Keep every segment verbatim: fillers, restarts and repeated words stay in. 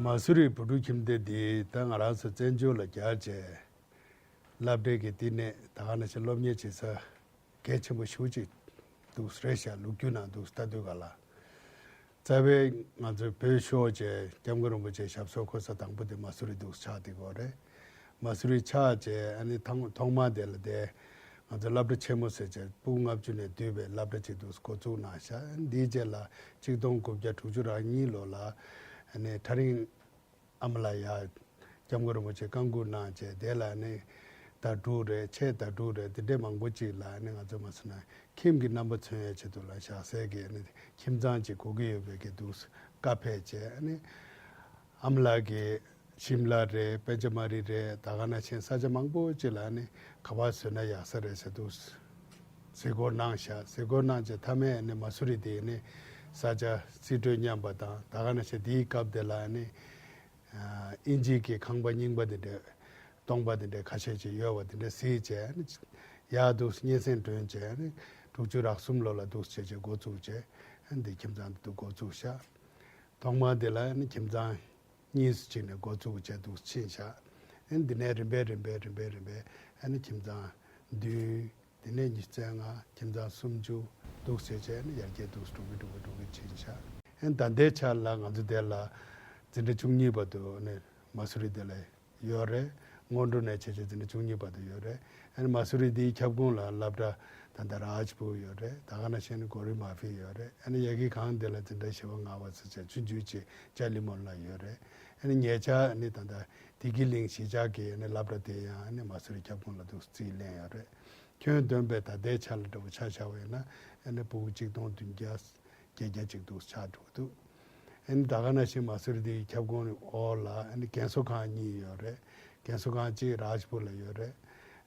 མ་སུ་རི་བོད་ཕྲུག་ཁྱིམ་སྡེ་འདི་ད་ང་རང་ཚོ་བཙན་བྱོལ་ལ་རྒྱ་བྱས་སློབ་གྲྭའི་གི་བསྟི་གནས་ད་ག་ནང་བཞིན་སློབ་གཉེར་བྱེད་ས་གལ་ཆེན་པོ་ཞེ་པོ་ཅིག་འདུག་རེད་ཤག་ལོ་རྒྱུས་ནང་འདུག་ལྟ་དུས་ག་ལ། རྩ་བའི་ང་ཚོའི་བོད་ཤོར་བྱས་སྐྱབས་མགོན་རིན་པོ་ཆེ་ཞབས་སོར་འཁོད་ས་དང་པོ་དེ་མ་སུ་རི་འདུག་ཆགས་དེ་གོ་རེད། མ་སུ་རི་ཆགས་བྱས་ཨ་ནི་ཐང་ཐོག་མ་དེ་ལ་དེ་ང་ཚོ་སློབ་གྲྭ་ཆེན་མོ་ཟེར་བྱས་ཕྲུ་གུ་ལྔ་བཅུ་ནས་བསྡུས་པའི་སློབ་གྲྭ་ཅིག་འདུག་འགོ་བཙུགས་གནང་ཤག་འདིའི་རྗེས་ལ་གཅིག་སྟོང་དགུ་བརྒྱ་དྲུག་ཅུ་རེ་གཉིས་ལོ་ལ་ཨ་ནི་ཐག་རིང་ཨ་མ་ལགས་ཡར་སྐྱབས་མགོན་རིན་པོ་ཆེ་བཀའ་འགུག་གནང་བྱས་དེ་ལ་ནི་ཟླ་དྲུག་རེད། ཆེས་ཟླ་དྲུག་རེད། དེ་འདྲའི་མང་པོ་ཅིག་ལ་ནི་ང་ཚོ་མ་སུ་ན་ཁྱིམ་གྱི་རྣམ་པ་མཚོན་ཡའི་ཆེད་དུ་ལ་བཞག་སའི་གི་ནི་ཁྱིམ་ཚང་ཅིག་དགོས་ཀྱི་ཡོད་པའི་གི་འདུག་བཀའ་ཕེབས་བྱས་ནི་ཨ་མ་ལགས་ཀྱིས་ཤིམ་ལ་རེད། པད་ཇ་མ་རི་རེད། ད་ག་ནང་བཞིན་ས་ཆ་མང་པོ་ཅིག་ལ་ནི་ག་པར་བཟོས་ན་ཡག་ས་རེད་ཟེར་འདུག་གཟིགས་སྐོར་གནང་ཤག་གཟིགས་སྐོར་གནང་བྱས་མཐའ་མའི་ནི་མ་སུ་རི་དེ་ནི་ས་ཆ་རྩིས་སྤྲོད་མཉམ་པ་དང་ད་ག་ནང་བཞིན་དེའི་སྐབས་དེ་ལ་ནི་ཨིན་ཇིའི་གི་ཁང་པ་རྙིང་པ་དེ་འདྲ་སྟོང་པ་དེ་འདྲ་ཁ་ཤས་ཅིག་ཡོད་པ་དེ་འདྲ་གཟིགས་བྱས་ནི་ཡར་འདུག་སྙན་སེང་སྒྲོན་བྱས་ནི་དྲུག་ཅུ་རེ་གསུམ་ལོ་ལ་འདུག་བྱས་བྱས་འགོ་བཙུགས་བྱས་འདི་ཁྱིམ་ཚང་དེ་འདུག་འགོ་བཙུགས་ཤག་ཐོག་མ་དེ་ལ་ནི་ཁྱིམ་ཚང་གཉིས་སུ་གཅིག་ནས་འགོ་བཙུགས་བྱས་འདུག་ཕྱིན་བཞག་ཨ་ནི་འདི་ནས་རིམ་པས་རིམ་པས་རིམ་པས་རིམ་པས་ཨ་ནི་ཁྱིམ་ཚང་བདུན། དེ་ནས་ཉི་ཤུ་རྩ་ལྔ། ཁྱིམ་ཚང་སུམ་ཅུ་འདུག་བྱས་བྱས་ནི་ཡར་རྒྱས་འདུག་འགྲོ་གི་འགྲོ་གི་འགྲོ་གི་ཕྱིན་བཞག་ཨ་ནི་ད་ལྟའི་ཆར་ལ་ང་ཚོ་དེ་ལ་འཛིན་གྲྭ་བཅུ་གཉིས་བར་དུ་ནི་མ་སུ་རི་དེ་ལ་ཡོད་རེད། སྔོན་འགྲོ་ནས་བྱས་བྱས་འཛིན་གྲྭ་བཅུ་གཉིས་བར་དུ་ཡོད་རེད། ཨ་ནི་མ་སུ་རི་དེའི་ཁྱབ་ཁོངས་ལ་སློབ་གྲྭ་ད་ལྟ་རཱཇ་པུར་ཡོད་རེད། ད་ག་ནང་བཞིན་གོ་རི་མ་ཕི་ཡོད་རེད། ཨ་ནི་ཡ་གི་གང་དེ་ལ་འཛིན་གྲྭ་བཞི་པ་ལྔ་པ་ཟེར་བྱས་ཆུང་ཆུང་ཅིག་ཅཱ་ལི་མོན་ལ་ཡོད་རེད། ཨ་ནི་ཉེ་ཆར་ཨ་ནི་ད་ལྟ་བདེ་སྐྱིད་གླིང་གཞིས་ཆགས་ཀྱི་ཨ་ནི་སློབ་གྲྭ་དེ་ཡང་ཨ་ནི་མ་སུ་རི་ཁྱབ་ཁོངས་ལ་འདུག་རྩིས་ལེན་ཡོད་རེད། ཁྱོན་བསྡོམས་པས་ད་ལྟའི་ཆ་ལ་འདྲ་པོ་ཆ་བཞག་པ་ཡིན་ན་ཨ་ནི་ཕྲུ་གུ་གཅིག་སྟོང་བདུན་བརྒྱ་བརྒྱད་བརྒྱ་ཅིག་འདུག་ཆགས་འགྲོ་གི་འདུག་ཨ་ནི་ད་ག་ནང་བཞིན་མ་སུ་རི་དེའི་ཁྱབ་ཁོངས་འོག་ལ་ཨ་ནི་རྒན་གསོ་ཁང་གཉིས་ཡོད་རེད། རྒན་གསོ་ཁང་གཅིག་རཱཇ་པུར་ལ་ཡོད་རེད།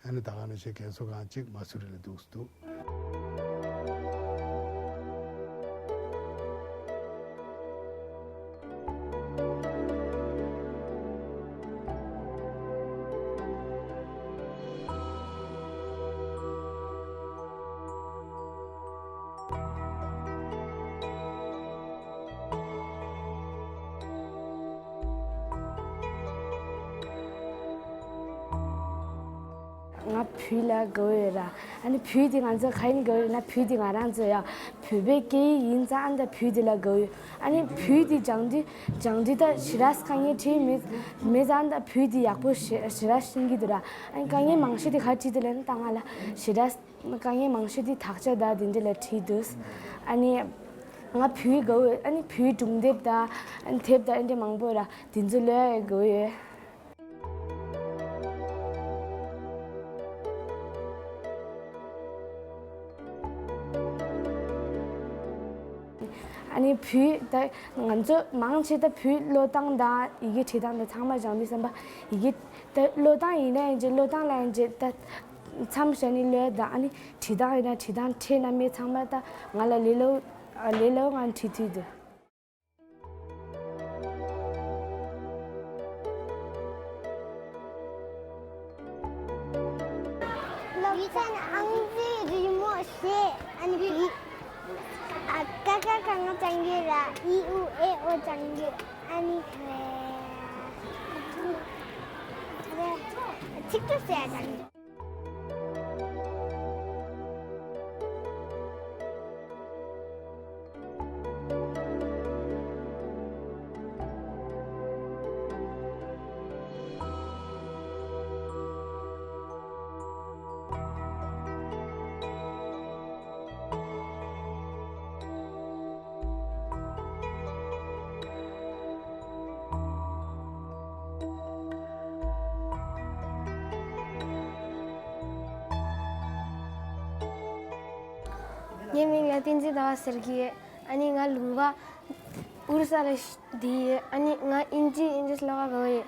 ཨ་ནི་ད་ག་ནང་བཞིན་རྒན་གསོ་ཁང་གཅིག་མ་སུ་རི་ལ་འདུག་འདུག་ང་བོད་ལ་དགའ་བོ་ཡོད་ར། ཨ་ནི་བོད་དེ་ང་ཚོ་ག་ཡིན་དགའ་བོ་ཡོད་ན་བོད་དེ་ང་རང་ཚོ་ཡ་བོད་པའི་སྐད་ཡིག་ཡིན་ཙང་ཨ་ནི་ད་བོད་དེ་ལ་དགའ་བོ་ཡོད། ཨ་ནི་བོད་དེ་སྦྱང་དུས་སྦྱང་དུས་ད་ཞེ་དྲག་དཀའ་ངལ་འཕྲད་མེད་མེད་ཙང་ད་བོད་དེ་ཡག་པོ་ཞེ་ཞེ་དྲག་ཤེས་ཀྱི་འདུག་ར། ཨ་ནི་དཀའ་ངལ་མང་ཤོས་དེ་ག་འཕྲད་དེ་ལབ་ན་ད་ང་ལ་ཞེ་དྲག་དཀའ་ངལ་མང་ཤོས་དེ་དག་ཆ་ད་དེ་འདྲ་ལ་འཕྲད་འདུག་ཨ་ནི་ང་བོད་དགའ་བོ་ཡོད། ཨ་ནི་བོད་སྒྲུང་དེབ་ད་ཨ་ནི་དེབ་ད་ཨ་འདྲ་མང་པོ་ར་དེ་ཚོ་ལོས་དགའ་བོ་ཡོད། ཨ་ནི་བོད་ད་ང་ཚོ་མང་ཆེ་ད་བོད་ཀློག་སྟངས་དང་ཡི་གེ་བྲིས་སྟངས་དང་ཚང་མ་སྦྱང་དུས་ཙམ་པ་ཡི་གེ་ད་ཀློག་སྟངས་ཡིན་ན་ཡིན་གཅིག་ཀློག་སྟངས་ལ་ཡིན་གཅིག་ད་མཚམས་བཞག་ནས་ཀློག་ཡ་དང་ཨ་ནི་བྲིས་སྟངས་ཡིན་ན་བྲིས་སྟངས་ཕྲད་ན་མེད་ཚང་མ་ད་ང་ལ་ལས་སླ་པོ་ལས་སླ་པོ་ངང་བྲིས་ཐུབ་འདུག་སློབ་ཚན་ཨང་རྩིས་རི་མོ་ཞེས་ཨ་ནི་བི་ཨ་ཀ་ཁ་ག་ང་སྦྱང་རྒྱུ་ར་ཨི་ཨུ་ཨེ་ཨོ་སྦྱང་རྒྱུ་ཨ་ནི་ཚིག་གྲུབ་ཟེར་སྦྱང་རྒྱུ། ངའི་མིང་ལ་བསྟན་འཛིན་ཟླ་བ་ཟེར་གྱི་ཡོད། ཨ་ནི་ང་ལུང་པ་ཨོ་རི་ས་ལ་བསྡད་ཡོད། ཨ་ནི་ང་ཨིན་ཇི་ཨིན་ཇི་ཀློག་ག་དགའ་བོ་ཡོད།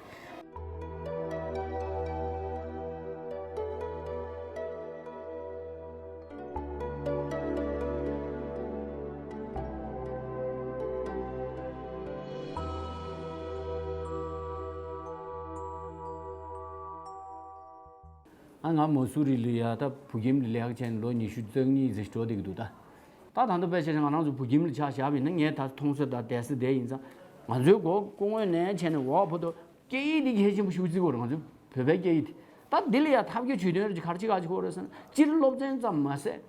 ཨ་ང་མ་སུ་རི་ལ་ཡ་ད་བོད་ཁྱིམ་ལ་ལས་ཀ་བྱས་ནས་ལོ་ཉི་ཤུ་རྩ་གཉིས་ཙམ་འགྲོ་བསྡད་ཀྱི་འདུག་ད་ད་ད་ལྟ་དཔེ་ཆ་ང་རང་ཚོ་བོད་ཁྱིམ་ལ་ཆ་བཞག་པ་ཡིན་ན་ངས་ད་མཐོང་ས་ད་བསྡད་ས་དེ་ཡིན་ཙང་ ང་ཚོའི་སྒོ་སྐུ་ངོས་ནས་བྱས་ནས་འོག་བར་དུ་སྐད་ཡིག་འདི་གལ་ཆེན་པོ་ཞེ་པོ་བརྩི་དགོས་རེད། ང་ཚོའི་བོད་པའི་སྐད་ཡིག་དེ། ད་འདི་ལ་ཡང་ཐབས་བཀོད་ཇུས་འདོན་རེ་ག་རེ་བྱེད་ག་བྱེད་དགོས་རེད་ཟེར་ན། སྤྱིར་སློབ་ཚན་ཙམ་མ་ཟད།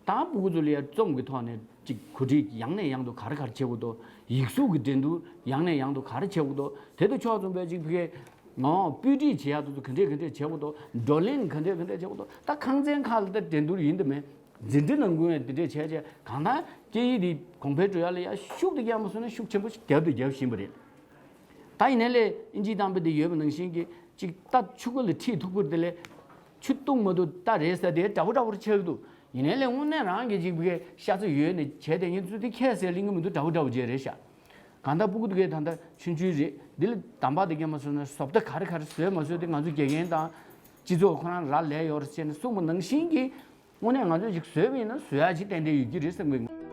ད་ཕྲུ་གུ་ཚོ་ལ་ཡང་རྩོམ་གྱི་ཐོག་ནས་ཅིག་གོ་སྒྲིག་ཡང་ནས་ཡང་དུ་ག་རེ་ག་རེ་བྱེད་དགོས་འདུག་ཡིག་གཟུགས་ཀྱི་འགྲན་བསྡུར་ཡང་ནས་ཡང་དུ་ག་རེ་བྱེད་དགོས་འདུག་དེ་དང་ཕྱོགས་མཚུངས་པའི་ཅིག་ཕ་གིའི་ངོ་སྤུས་སྒྲིག་བྱེད་ཡག་དེ་ཚོ་ག་འདྲས་ག་འདྲས་བྱེད་དགོས་འདུག་བགྲོ་གླེང་ག་འདྲས་ག་འདྲས་བྱེད་དགོས་འདུག་ད་ཁང་ཚན་ཁག་ལ་ད་འགྲན་བསྡུར་ཡིན་དུ་མེད། འཛིན་གྲྭ་ནང་ཁུལ་ནས་འདི་འདྲས་བྱས་བྱས་གང་ལྟར་སྐད་ཡིག་འདི་གོང་འཕེལ་འགྲོ་ཡག་ལ་ཡ་ཤུགས་དེ་རྒྱབ་མ་སོང་ན་ཤུགས་ཆེན་པོ་ཞིག་རྒྱབ་དང་རྒྱབ་བཞིན་པ་རེད། ད་ཡིན་ནའི་ལས་ཨིན་ཇིའི་གཏམ་དཔེ་འདི་ཡོད་པ་ནང་བཞིན་གྱི་ཅིག་རྟ་ཆུ་ཁ་ལ་ཁྲིད་ཐུག་པར་དེ་ལས་ཆུ་བཏུང་མ་ཐུབ་རྟ་རེད་ཟེར་དེ་འདྲ་པོ་འདྲ་པོར་ཆགས་ཀྱི་འདུག་ཡིན་ནའི་ལས་དངོས་གནས་རང་གི་ཅིག་བའི་ཤ་ཚ་ཡོད་ནས་བྱས་དེ་ངས་ཚུལ་དེ་ཁས་ཟེར་ལེན་གྱི་མི་འདུག་འདྲ་པོ་འདྲ་པོ་བྱས་རེད་ཤག་གང་ལྟར་སྤུ་གུ་དེ་གས་ད་ལྟ་ཆུང་ཆུང་རེད། འདི་ལ་དམ་པ་དེ་གས་མ་བཟོས་ན་བཟོ་ལྟ་ག་རེ་ག་རེ་བཟོས་མ་བཟོས་དེ་ང་ཚོ་དགེ་རྒན་དང་སྤྱི་ཚོགས་ཁོ་རང་རག་ལས་ཡོད་རེད་ཟེར་ནས་གསུངས་པ་ནང་བཞིན་གྱི་དངོས་གནས་ང་ཚོས་ཅིག་བཟོས་པ་ཡིན་ན་བཟོ་ཡག་ཅིག་ཏན་ཏན་ཡོད་ཀྱི་རེད་བསམ་གྱི།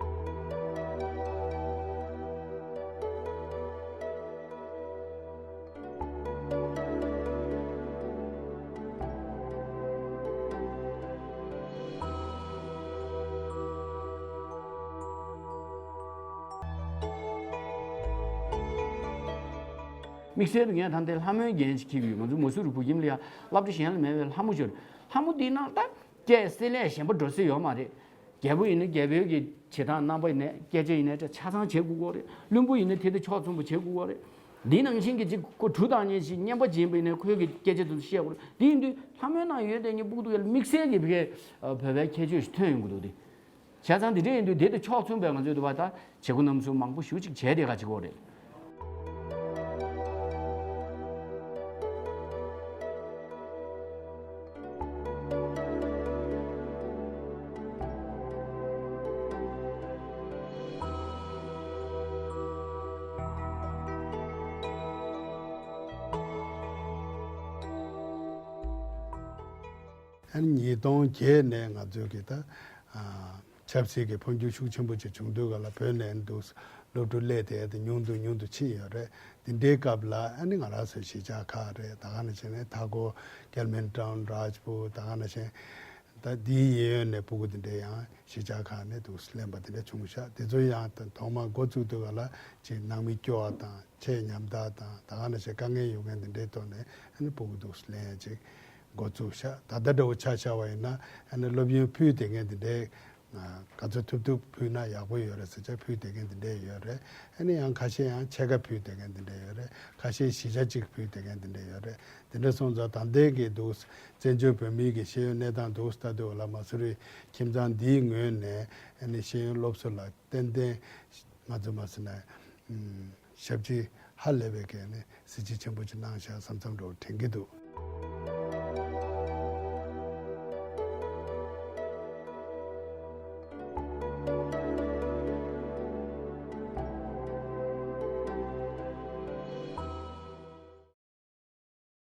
དམིགས་བསལ་དུ་ངས་ད་ལྟའི་ལྷ་མོའི་འགན་ཞིག་འཁྱེར་གྱི་ཡོད། ང་ཚོ་མ་སུ་རི་བོད་ཁྱིམ་ལ་ཡང་སློབ་གྲྭ་གཞན་ལ་མེད་པའི་ལྷ་མོ་ཅིག་ཡོད་རེད། ལྷ་མོ་འདིའི་ནང་ད་སྐད་གསེར་ལས་གཞན་པ་འགྲོ་ས་ཡོད་མ་རེད། རྒྱལ་པོ་ཡིན་ན་རྒྱལ་པོའི་གི་བྱེད་སྟངས་རྣམ་པ་ཡིན་ནའི་སྐད་ཆ་ཡིན་ནའི་ཆ་ཚང་བྱེད་དགོས་ཀྱི་རེད། བློན་པོ་ཡིན་ན་དེ་དང་ཕྱོགས་མཚུངས་པ་བྱེད་དགོས་ཀྱི་རེད། འདི་ནང་བཞིན་གྱི་ཅིག་ཁོ་གྲུ་དང་གཉིས་ཤིག་བརྙན་པ་བྱིན་པ་ཡིན་ནའི་ཁོའི་གི་སྐད་ཆ་དེ་ཚོ་བཤད་དགོས་རེད། དེ་ཡིན་དུས་ལྷ་མོའི་ནང་ཡོད་དེ་ཉིད་སྤུ་གུ་དེ་ལ་དམིགས་བསལ་གྱི་བི་གའི་བོད་པའི་ཁྱད་ཆོས་ཤིག་ཐོན་ཡོང་གི་འདུག་དེ། བྱས་ཙང་འདི་འདྲ་ཡིན་དུས་དེ་དང་ཕྱོགས་མཚུངས་པའི་ང་ཚོའི་དུ་བ་ད་བྱེད་སྒོ་རྣམ་གསུམ་མང་པོ་ཞེ་པོ་ཅིག་བྱས་བསྡད་ག་བྱེད་དགོས་རེད། ཨ་ནི་ཉིས་སྟོང་བརྒྱད་ནས་ང་ཚོས་ཀྱི་ད་ཨ། ཆབ་སྲིད་ཀྱི་འཕོ་འགྱུར་ཤུགས་ཆེན་པོ་ཅིག་བྱུང་དུས་ག་ལ་བོད་ནས་འདུག་སློབ་ཕྲུག་སླེབས་དེ་དེ་ཉུང་དུ་ཉུང་དུ་ཕྱིན་ཡོད་རེད། དེ་འདྲའི་སྐབས་ལ་ཨ་ནི་ང་རང་ཚོའི་གཞིས་ཆགས་ཁག་རེད། ད་ག་ནང་བཞིན་ནས་མཐའ་འཁོར་ཀལ་མན་ཊའུན་རཱཇ་པུར་ད་ག་ནང་བཞིན་ད་དེའི་གཡས་གཡོན་ནས་སྤུ་གུ་དེ་འདྲའི་ཡང་གཞིས་ཆགས་ཁག་ནས་འདུག་སླེབས་པ་དེ་འདྲ་བྱུང་ཤག་དེ་ཚོ་ཡང་ཐོག་མར་འགོ་བཙུགས་དུས་ག་ལ་ཅིག་ནང་མི་སྐྱོ་བ་དང་ཆེས་ཉམ་ཐག་དང་ད་ག་ནང་བཞིན་དཀའ་ངལ་ཡོད་མཁན་དེ་འདྲའི་ཐོག་ནས་ཨ་ནི་སྤུ་གུ་འདུག་ལེན་ཡ་ཅིག་འགོ་བཙུགས་ཤག་ད་ལྟ་འདྲ་བོ་ཆ་བཞག་པ་ཡིན་ན་ཨ་ནི་སློབ་ཡོན་ཕུལ་བསྡད་མཁན་དེ་འདྲའི་ག་ཚོད་ཐུབ་ཐུབ་ཕུལ་ན་ཡག་པོ་ཡོད་རེད་ཟེར་ཆ་ཕུལ་བསྡད་མཁན་དེ་འདྲས་ཡོད་རེད། ཨ་ནི་ཡང་ཁ་ཤས་ཡང་ཕྱེད་ཀ་ཕུལ་བསྡད་མཁན་དེ་འདྲས་ཡོད་རེད། ཁ་ཤས་བཞི་ཆ་གཅིག་ཕུལ་བསྡད་མཁན་དེ་འདྲས་ཡོད་རེད། དེ་འདྲ་སོང་ཙང་ད་ལྟའི་གི་འདུག་བཙན་བྱོལ་བོད་མིའི་གི་ཤེས་ཡོན་གནས་སྟངས་འདུག་ལྟ་དུས་ལ་མ་སུ་རི་ཁྱིམ་ཚང་འདིའི་ངོས་ནས་ཨ་ནི་ཤེས་ཡོན་སློབ་གསོ་ལ་ཏན་ཏན་ང་ཚོ་མ་སུ་ན་ཞབས་ཕྱི་ཧ་ལས་པའི་གི་ཨ་ནི་གཟི་བརྗིད་ཆེན་པོ་ཅིག་གནང་ཤག་བསམ་བསམ་འདྲ་བོ་དྲན་གྱི་འདུག